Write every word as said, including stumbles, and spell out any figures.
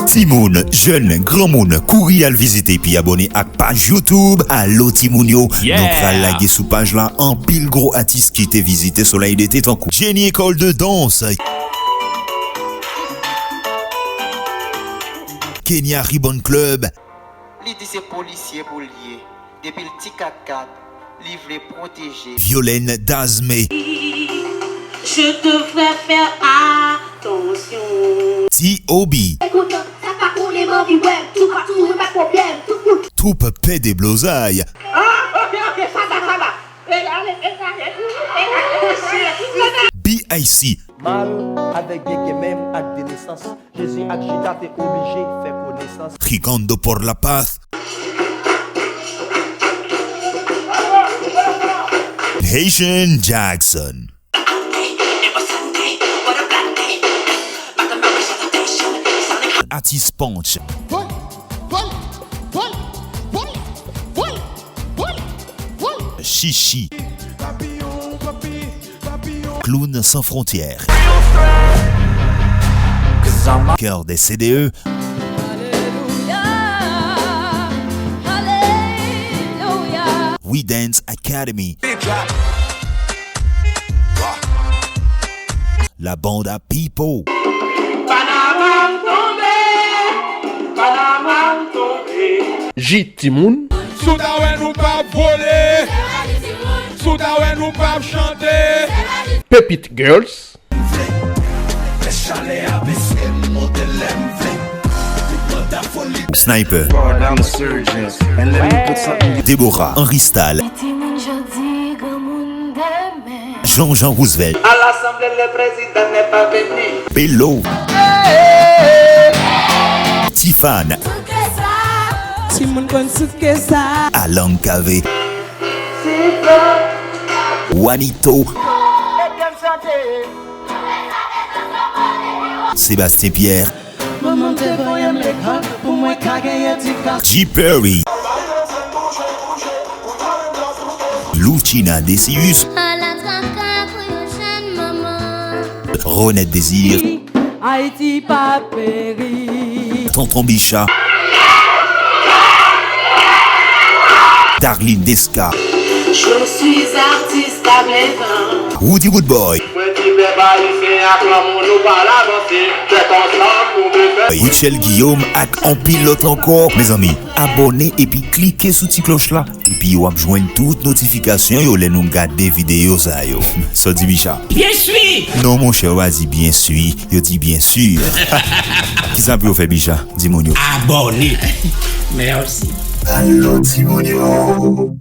Timoun, jèn, granmoun, kouri al vizite epi abòne ak paj YouTube Alo Timoun yo. Nou pral lage sou paj la anpil gwo atis ki te vizite Solèy Dete tankou Jenny École de Danse, Kenya Ribbon Club, Li di se polisye pou l ye. Depi l ti katkat, li vle pwoteje. Violaine Dasmé, Je devrais faire attention. T O B, Ekout, sa pa konnen m anvi wè m, tou pa tou, pa pwoblèm, tou kout. Twoup Pè Deblozay, Ah, ok, ok, sa va, sa va. E, ale, e, ale, e, ale, e, ale. B I C, Mal avèk byen gen menm ak de nesans. Jezi ak Jida te oblije fè konesans. Ricardo por la Paz, Haitian Jackson, Atis Punch, Chichi, Clown Sans Frontières, Chœur des C D E, We Dance Academy, La Banda People, Panama m tonbe, Panama m tonbe. J Timoun. Si w ta wè nou p ap vole, si w ta wè nou p ap chante. Pepit Girls. Sniper, Deborah, Henri Stahl, Jean-Jean Roosevelt, Pelo, Tifan, Timoun konn souf ke sa. Alan Cavé, Wanito, Sébastien Pierre, Manman m te voye m lekòl pou mwen ka gen edikasyon. G Perry, Lucina Decius, Ala traka pou yon jèn manman. Ronette Désir, Ayiti pa peri. Tonton Bicha, Darline Desca, Je suis artiste à plein temps. Woody Woodboy, Mwen di pèp ayisyen ak lanmou nou pral avanse. Tèt ansanm pou nou fè. Rutshelle Guillaume ak anpil lòt ankò. Mezanmi, abòne epi klike sou ti klòch la. Epi w ap jwenn tout notifikasyon yo lè nou gade videyo sa yo. Sa w di, Bicha? Byen swi! Non, monchè, yo pa di byen swi, yo di byen si. Kisa pou yo fè, Bicha? Di moun yo. Abòne! Mèsi. Alo, timoun yo!